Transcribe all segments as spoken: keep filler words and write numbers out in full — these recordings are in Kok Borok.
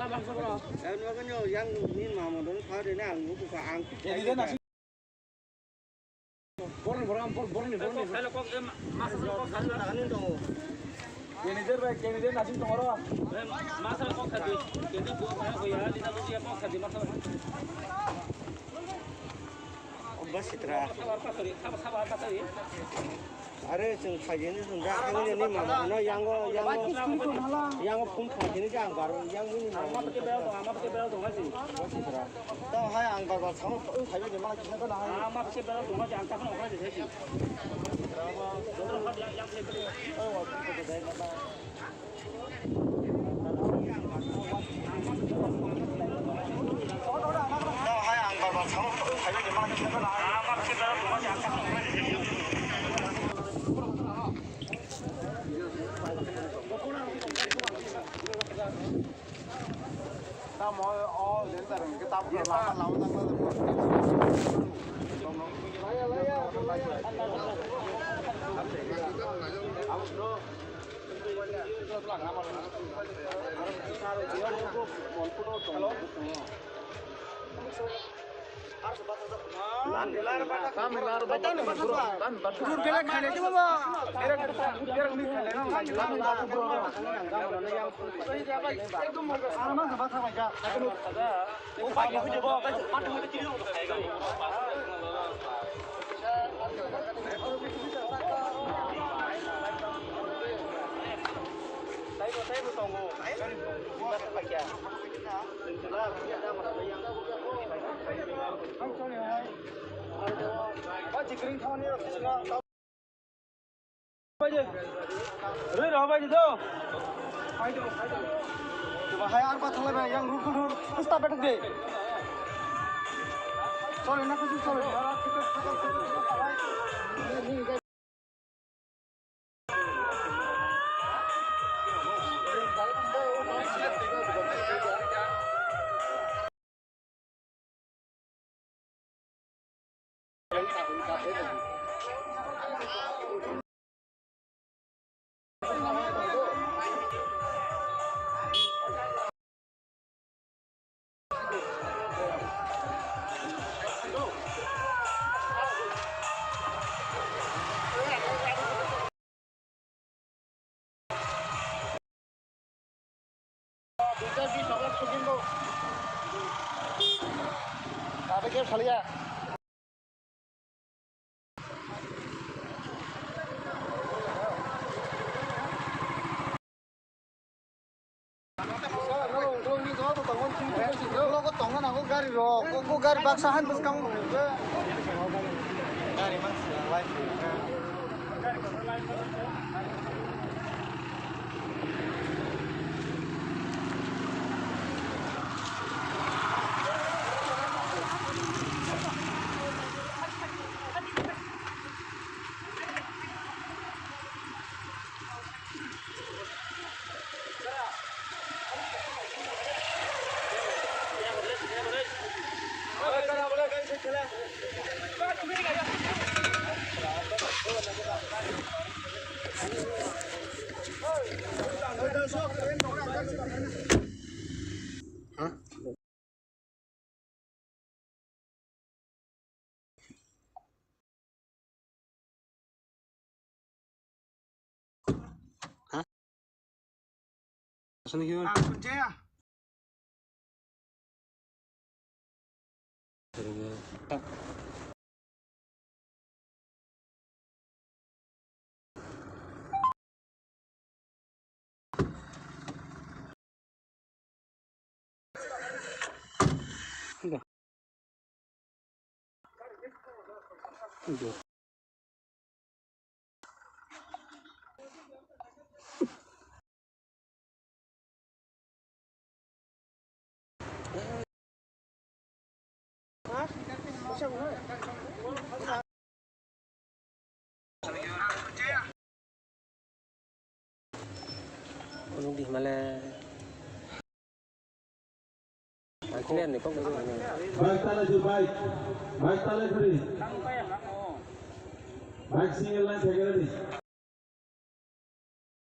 Yang ni mama don kha de na ang ku ka ang. Borni, borni, borni, borni. Candidate bai, candidate nasing tongro. Masa kok tadi. Jadi gua kaya gua ya, di dalam dia kok tadi masa. Bas sitra. Sabar, sabar, sabar, sabar. Are chwng phaigini chwng da ang ni mama no yango, yango, yango phone phaigini je ang baro yang ni mama. Tao hai ang bar bar samo phaibai de mala kisa na hai. Tao hai ang bar bar samo phaibai de mala kisa na hai. Rwi rw bai di do. Hai ar pathalai bai yang rukun rukun stop betak de. Sorry na kusi sorry. Gari baksa han bwskang. Gari man. Unong di himale. Ang clear ni kok. Bike tala jur, bike. Bike tala juri. Bike single line theke ready.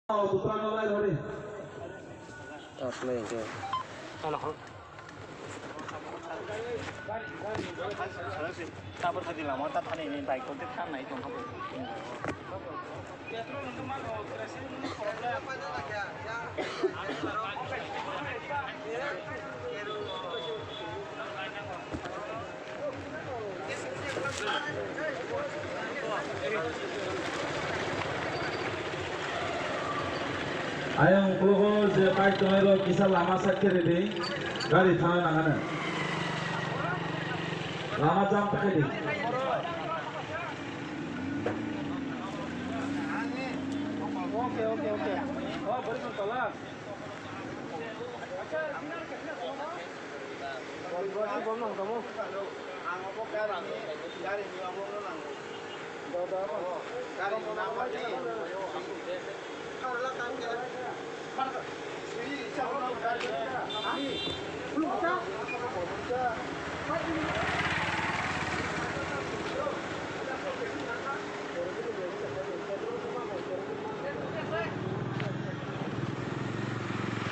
Auto tala line ready. Auto line ready. Tabor kadi lama ta thani ni bike ko te thanai tong kha. Ayang uklogo je bike tongnai rok kisa lama side khe ridi, gari thangna nangani. Lama jam ta khe di. Okay, okay, okay. Oh, bari song tola.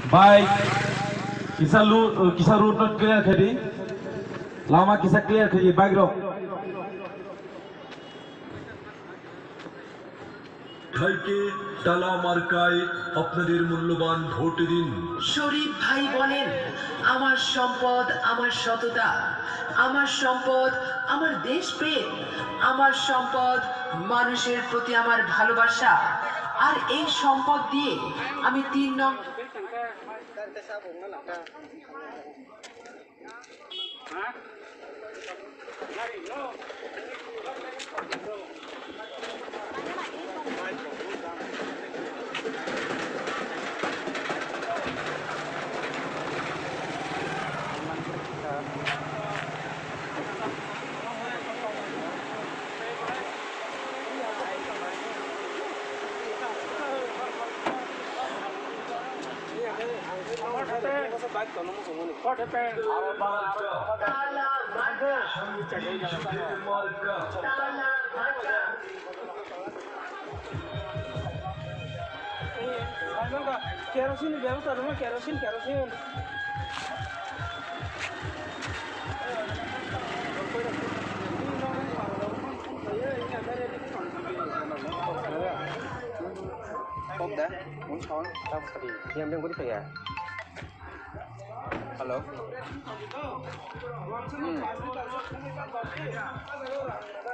Bike, kisa lu-, kisa road no clear khe di. Lama kisa clear khe di bike rok. Thaike tala markai apnader mulloban vote din. শরীফ ভাই বলেন, আমার সম্পদ আমার সততা, আমার সম্পদ আমার দেশপ্রেম, আমার সম্পদ মানুষের প্রতি আমার ভালোবাসা। আর এই সম্পদ দিয়ে আমি তিন নম্বর Kerosene ni bebosta rwma, kerosene, kerosene. Kok da, mung sawan, tak sari. Yang beng beri saya. Hello. Hmm.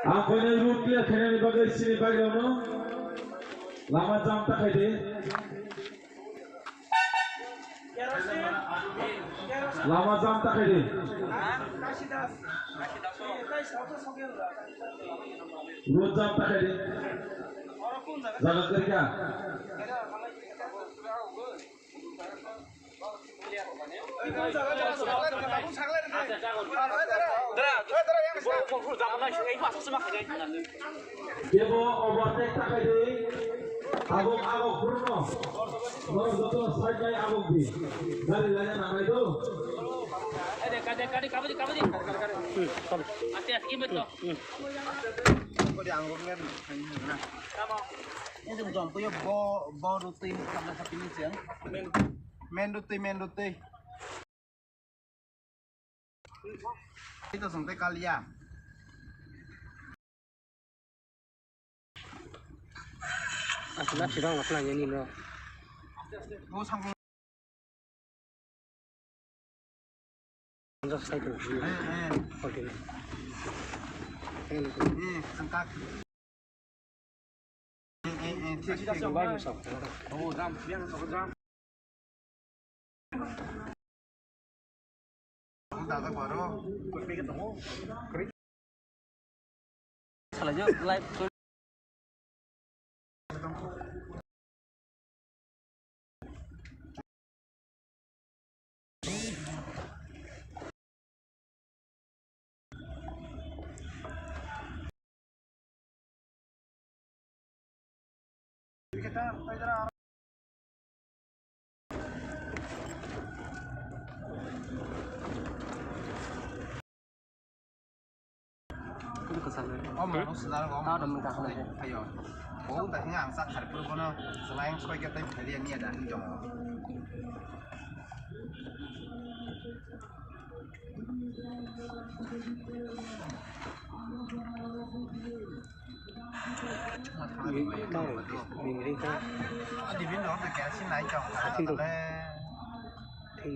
Ang koinai road clear khainani bagwi sini bagwi ono lama jam ta khaidi. Lama jam ta khaidi. Road jam ta khaidi. Jaga kwrwi kha. Kebo overtake ta khaidi, abo abo khurno. Norok joto side bai abo di. Gari laina nangai do. Ade, kade, kade, kabadi, kabadi. Aste, aste, kimit to. Kodi ang rok ngen. Ini tuh jom puyo bo bo roti ini sampai sapi ini sih. Men roti, men roti. Ito song te kalia. Asla sirang asla yani no. Bo sang Anjak cycle. Eh, eh. Continue. Eh, sengkak. Eh, eh, eh, cek, cek. Oh, jam, biang, jam. Dada baru. Salai jo, live. Kwchalo. O mano swnaro, o mano swnaro. Ayo. Bo da hinga ang sak khar pur bono swlaiyang soi khe tei phali ya niya da hinwi tongo. Ring, ring, ring. Adi bin no na kya si nai chong. Atin do. Tin.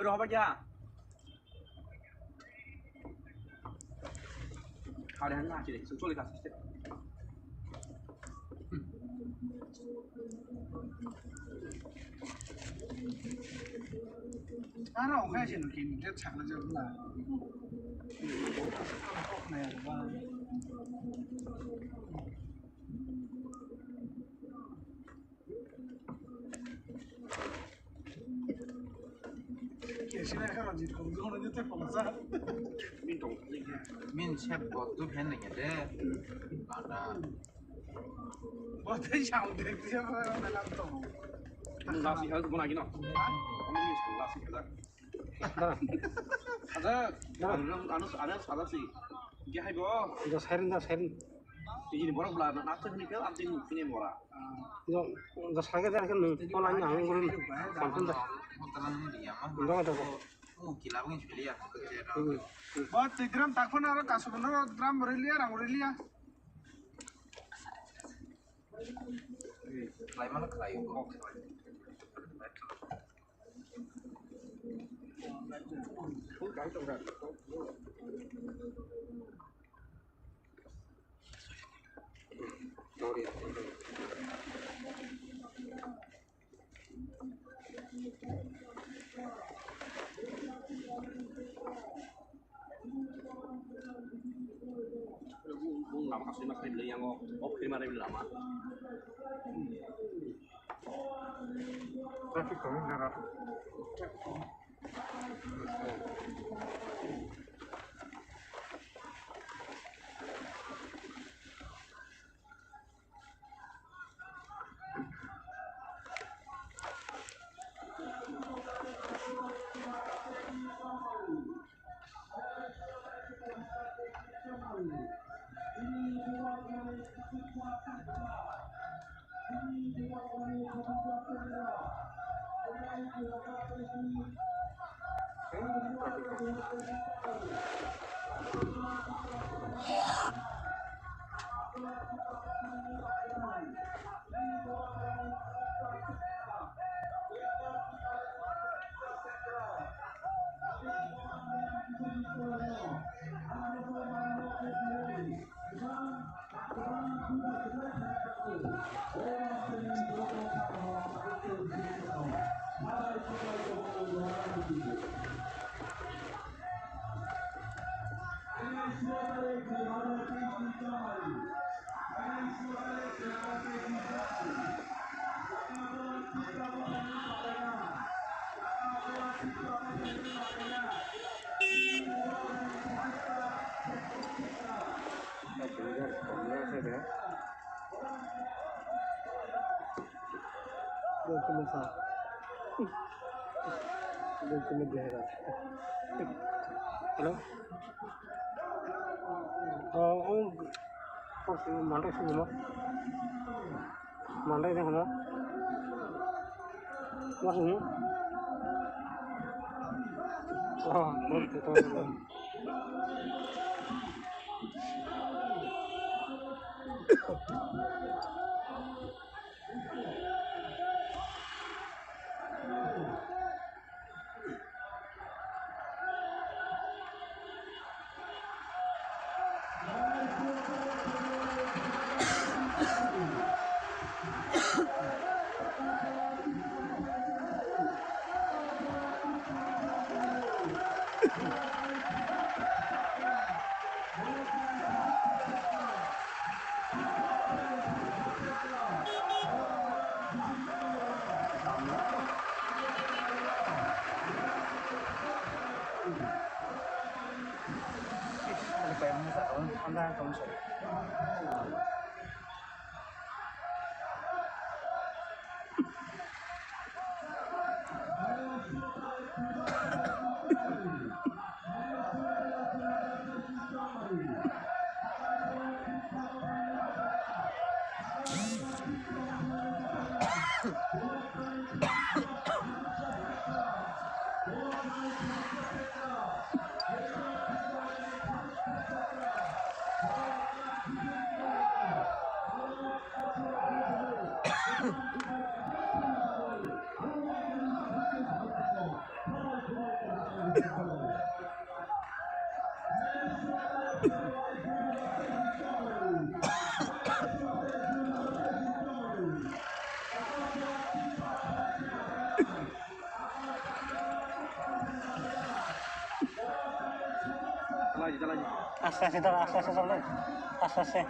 Roh ba kya? Hari hari na chile, so chole ka siste. Ano okai sino kini dia chakla jabla. Min se bottu phen nang de. Ada. Bottu sound de dia apa dalam tu. Nasi harus guna gino. Ini nasi harus. Ada. Ada. Anu anu ada salah sih. Dia hai bo. Ada siren, ada siren. Ini borok bela nak nak tu ni kel anting ni bora. Yo, yo, saga jar kan, ko lain ang gurun, konten dah. Enggak ada kok. Ba, twi drum tak phano aro kasu phano drum riliya, rang riliya. Khlai mano khlai o. Lama kasih mas ini yang off lima ribu lama. Traffic kau ini. Hello. Oh, oh. Mandai sini mo. Mandai sini mo. Mas ini. Oh, betul. Aste aste dala, aste aste dala, aste aste.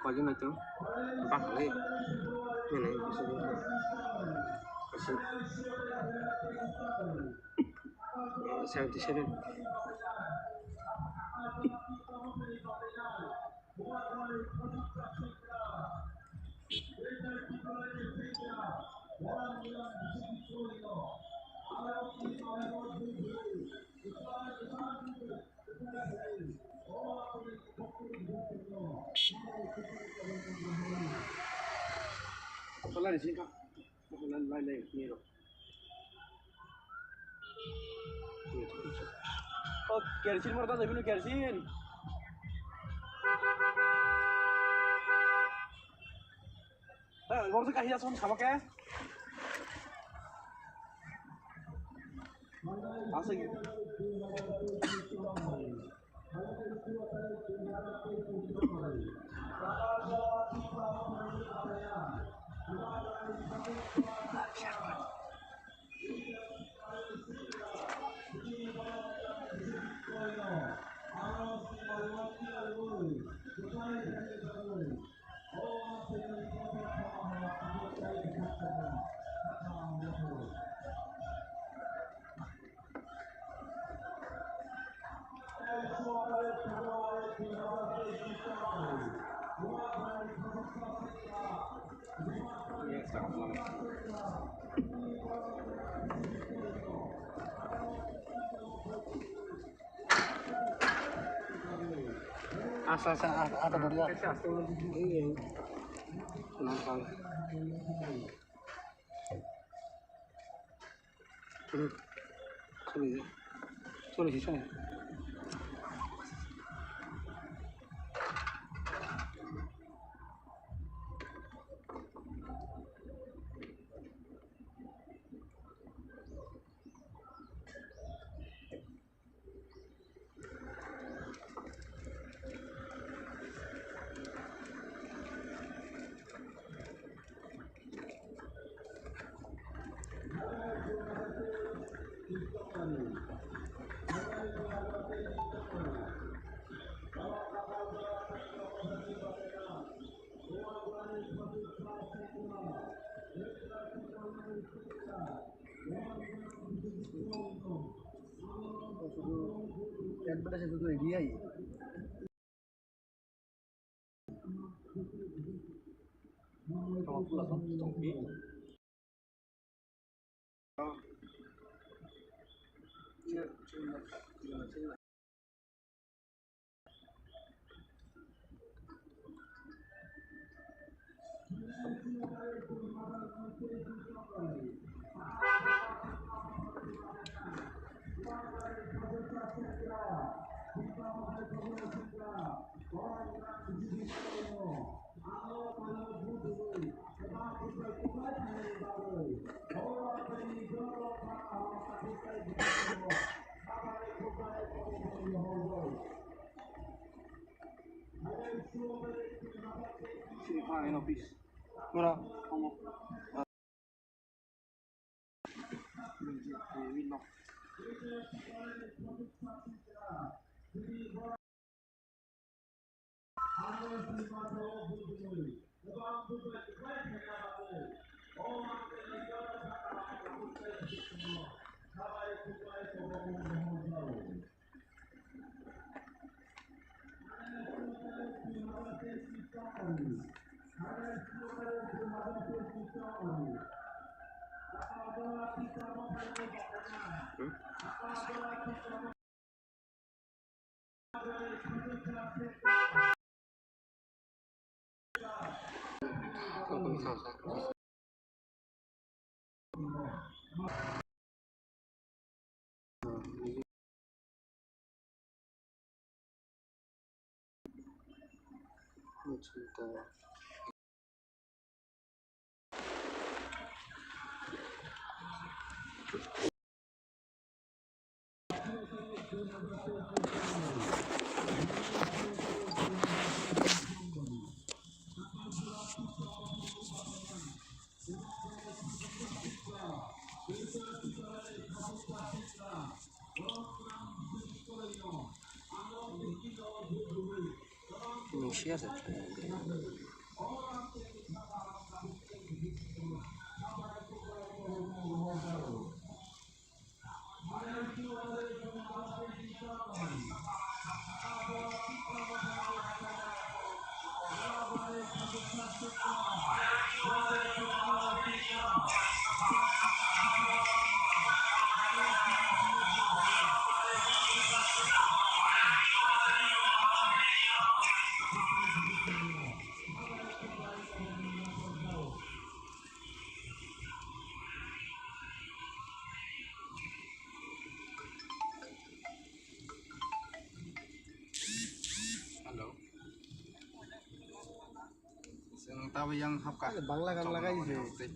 Koi jona to bang le. Seventy seven. Lai, lai, lai, lai, lai. O, kerosene moro ta jaibini kerosene. Eh, borok kahya son sama ke. Asik. Asa, asa, asa, asa, asa. Sorry, sorry, sorry. Advertise itu dia. Sini, ah, ini office. Mura, kamu. Hello. Chwng tabuk yang hapkha. Bangla gan lagai se.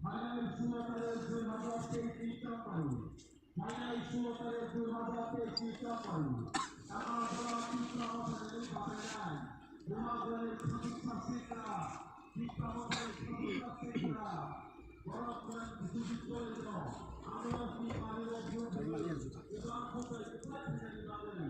Phainai sulo tarik dui hazar teis ni chamani. Phainai sulo tarik dui hazar teis ni chamani. Tama jora Tipra Motha ni bachainai. Bubagrani Khatuksa Sikra. Tipra Motha ni Khatuksa Sikra. Borok Bubagrani Khatuksa Sikra. Ang ni pari o Bubagrani Khatuksa Sikra ni bagwi.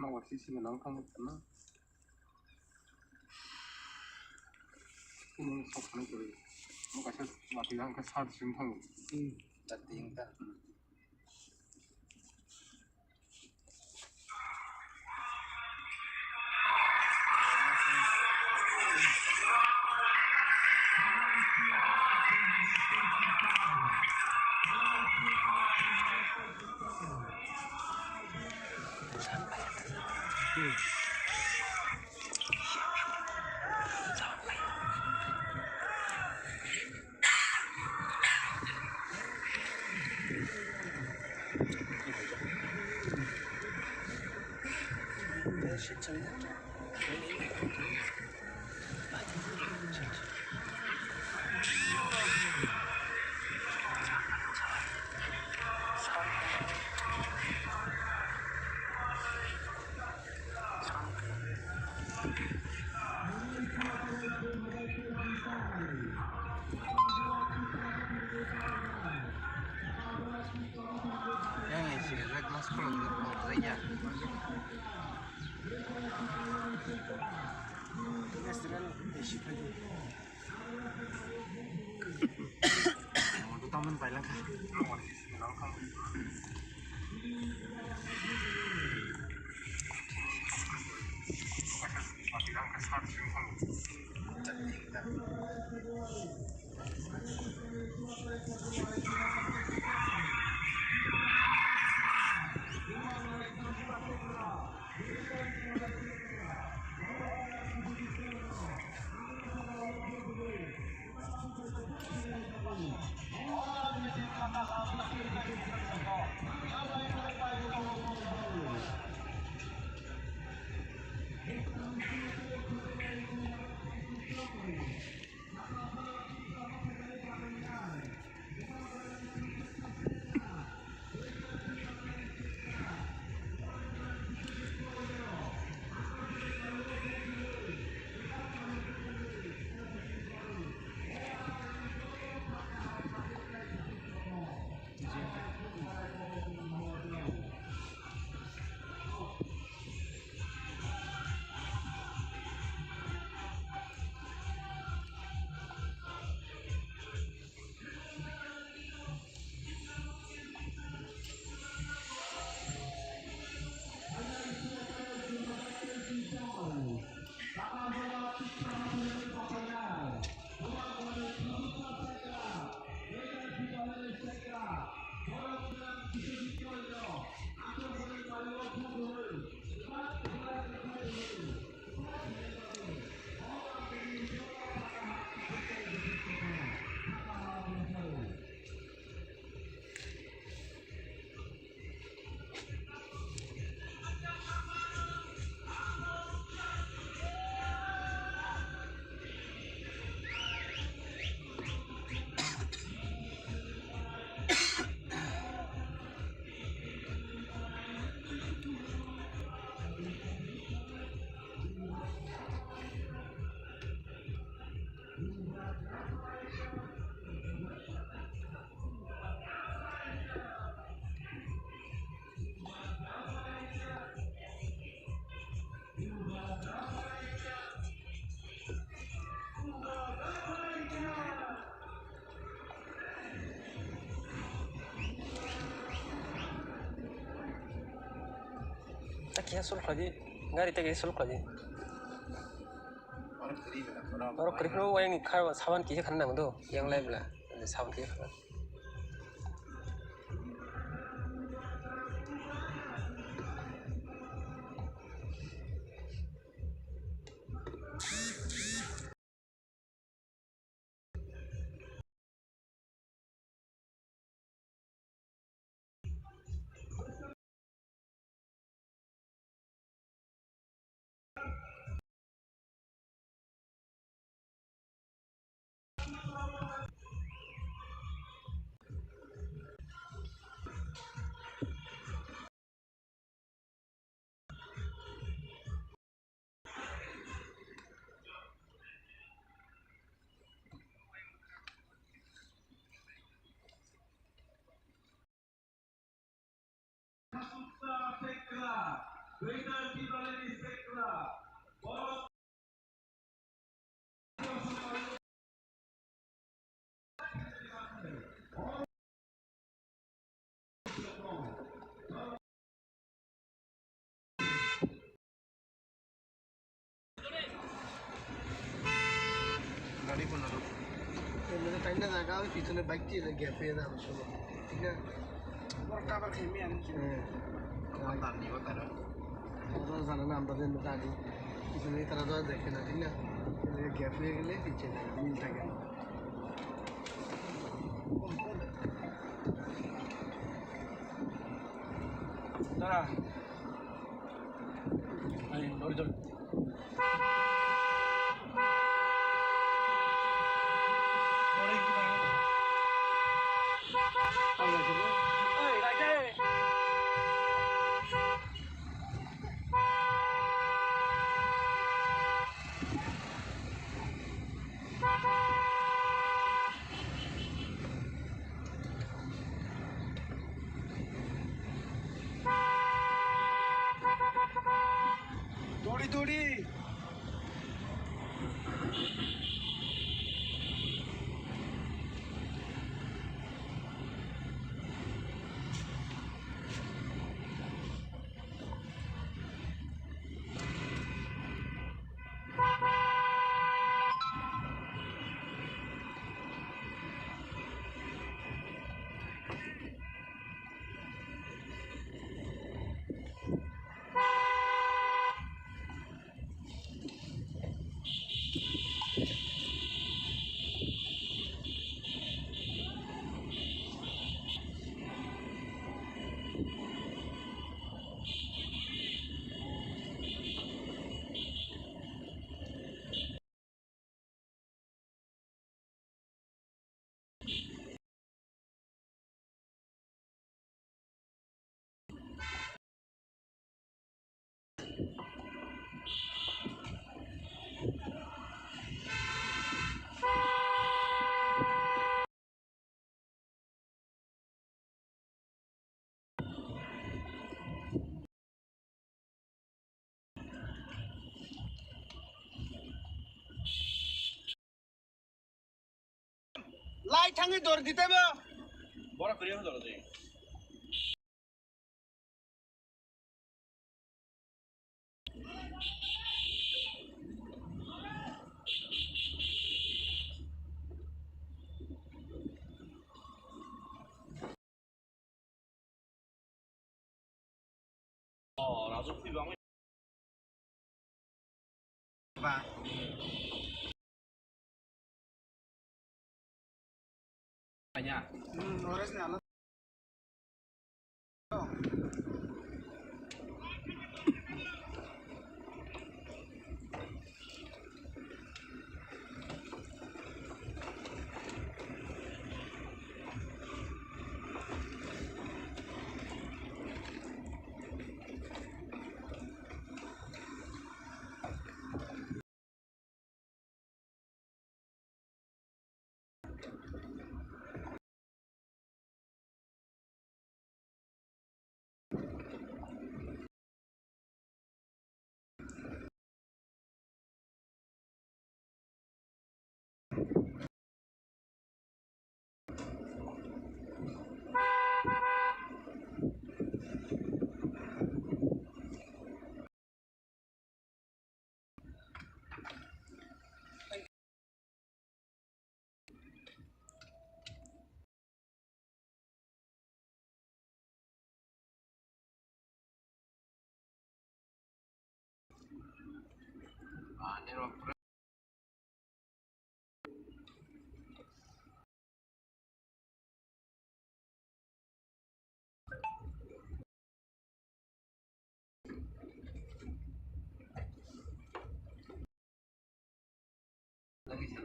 Ma wasi simi nang thang kana. Ini sok thang kiri. Mo kaisa mati yang ke sar sing thang. Hmm. Tadi yang ta. Yang isi glass pun ya. Restaurant isi kaju. Taman pailangkha. Ta kiya sul khlai di, gari ta kiya sul khlai di. Oro kwrwi phano ayang kha saban kisa khana nango do, yang lai bwla, saban kisa khana. গাড়ি কোন আরো? এর মধ্যে টাইম না জায়গা, ওই পিছনে বাইক দিয়ে গেপ হয়ে যাবে সব, ঠিক না? বড় কাবার খেয়ে আমি আনছি। হ্যাঁ। আমার দাম নিব তারা। ওরা জানে না আমরা যে গাড়ি, পিছনে তারা তো আর দেখে না, ঠিক না? এর গেপ হয়ে গেলে পিছিয়ে যাবে, মিল থাকে না। দাঁড়া। এই, দৌড়ি, দৌড়ি। Duri, duri. Lai thangwi dor di tebo. Bora kwrwi dor di.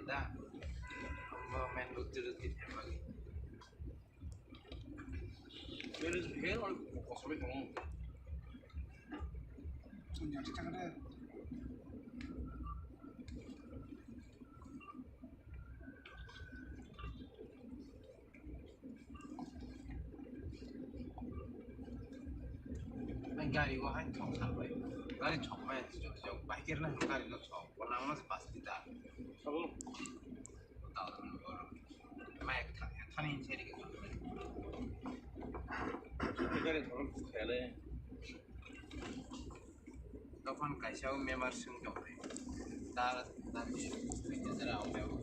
Da. Bo main road to road khe thangmani. Main road khe ol kosom bai tongo. Sumya thangre. Ang gari o hai thok salbai. Gari thok mai jok jok bike na gari no thok. Bo nang mas pas liter. Sabo. Tao mai thani thani seri ke. Gari thok khele. Tokon kaisa o member swng tongdi. Dar dar swng tongdi, jera o member